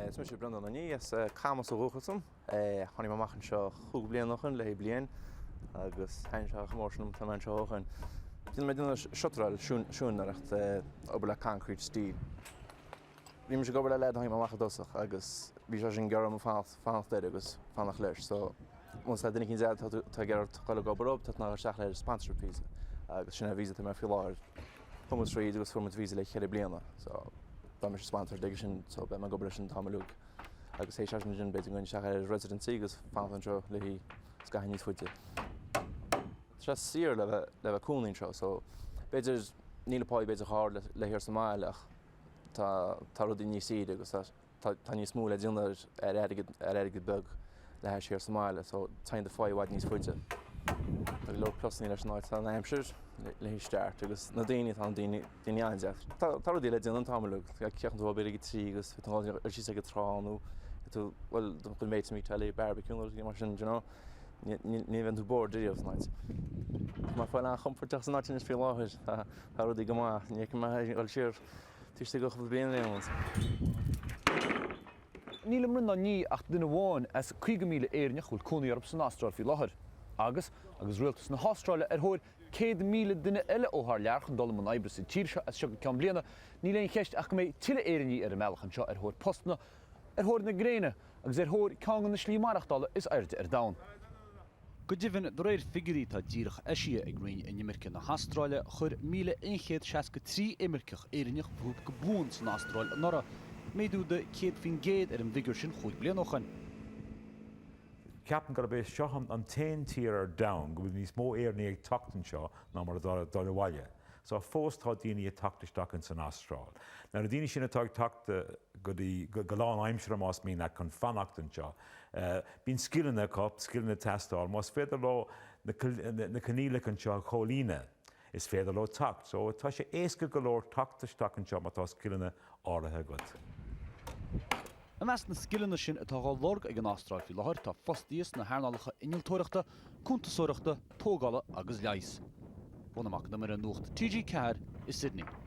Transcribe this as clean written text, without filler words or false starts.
Is mise Breandán Ó Nia as Camas ó dhúchas dom. Tháinig mé amach anseo chúig bliana ó shin le haghaidh bliain agus thaitin sé chomh mór sin liom tá mé anseo ó shin. Déanann mé déanamh shutteráil, siúinéireacht, obair le concrete, steel. Bhí mise ag obair le leaid a tháinig mé amach i dtosach agus bhí sé sin ag iarraidh orm fanacht fanacht air agus fanacht leis so más tá duine eicínt eile tá tá ag iarraidh dul ag obair dóibh tá tú in ann dul isteach le sponsorship visa agus sin é an visa atá mé faoi láthair. Chuaigh muid tríd agus fuair muid visa le ceithre bliana so beidh mise sponsored aige sin so beidh mé ag obair leis an t-am uilig agus théis sin ansin b'fhéidir go ngabhfainn isteach ar residency agus fanacht anseo le haghaidh scaitheamh níos faide. Tá sé saor le bheith le bheith cónaí anseo so b'fhéidir níl an pá b'fhéidir chomh hard le le thiar sa mbaile ach tá tá rudaí níos saoire agus tá Tá tá níos mó le déanamh ar airgead ar airgead beag le hais thiar sa mbaile so téann do phá i bhfad níos faide. Tá go leor plusanna leis an áit, tá an aimsir le haghaidh start agus na daoine, tá na daoine daoine an-deas. Tá tá rudaí le déanamh an t-am uilig, téann tú obair ag a 3 agus tú ag dul síos ag an trá nó tú bhuel do chuid mates meet le barbecue nó rudaí mar sin, do you know. Ní ní ní bheidh tú bored riamh san áit. Tá mé ag fáil an-chompordach san áit anois faoi láthair, tá tá rudaí go maith, ní fheicim mé ag dul siar. Taobh istigh de chúpla bliain ar aon nós. Níl i mBreandán Ní ach duine amháin as 50,000 Éireannach a bhfuil cónaí orthu san Astráil faoi láthair. Agus, agus rialtas na hAstráile ar thóir 100,000 duine eile ó thar lear chun dul i mbun oibre sa tír seo as seo go ceann bliana, níl aon cheist ach go mbeidh tuilleadh Éireannaigh ar an mbealach anseo ar thóir postanna, ar thóir na gréine agus ar thóir ceann de na slí maireachtála is airde ar domhan. Go deimhin, de réir figiúirí atá díreach eisithe ag Roinn Inimirce na hAstráile, chuir 1,163 imirceach Éireannach fúthu go buan san Astráil anuraidh, méadú de 100% ar an bhfigiúr sin chúig bliana ó shoin. Ceapaim gurb é seo an t-aon tír ar domhan go bhfuil níos mó Éireannaigh ag teacht anseo ná mar atá ag dul abhaile. So fós tá daoine ag teacht isteach ins an Astráil. Now na daoine sin atá ag teacht go dtí, go lán aimsire más mian leat, chun fanacht anseo, bíonn scileanna acu, scileanna ag teastáil. Más féidir leo na na coinníollacha anseo a chomhlíonadh, is féidir leo teacht. So tá sé éasca go leor teacht isteach anseo má tá scileanna áirithe agat. I measc na scileanna sin atá á lorg ag an Astráil faoi láthair tá fostaithe sna hearnálacha innealtóireachta, cuntasóireachta, tógála agus leighis. Rónán Mac Con Iomaire, Nuacht TG4 i Sydney.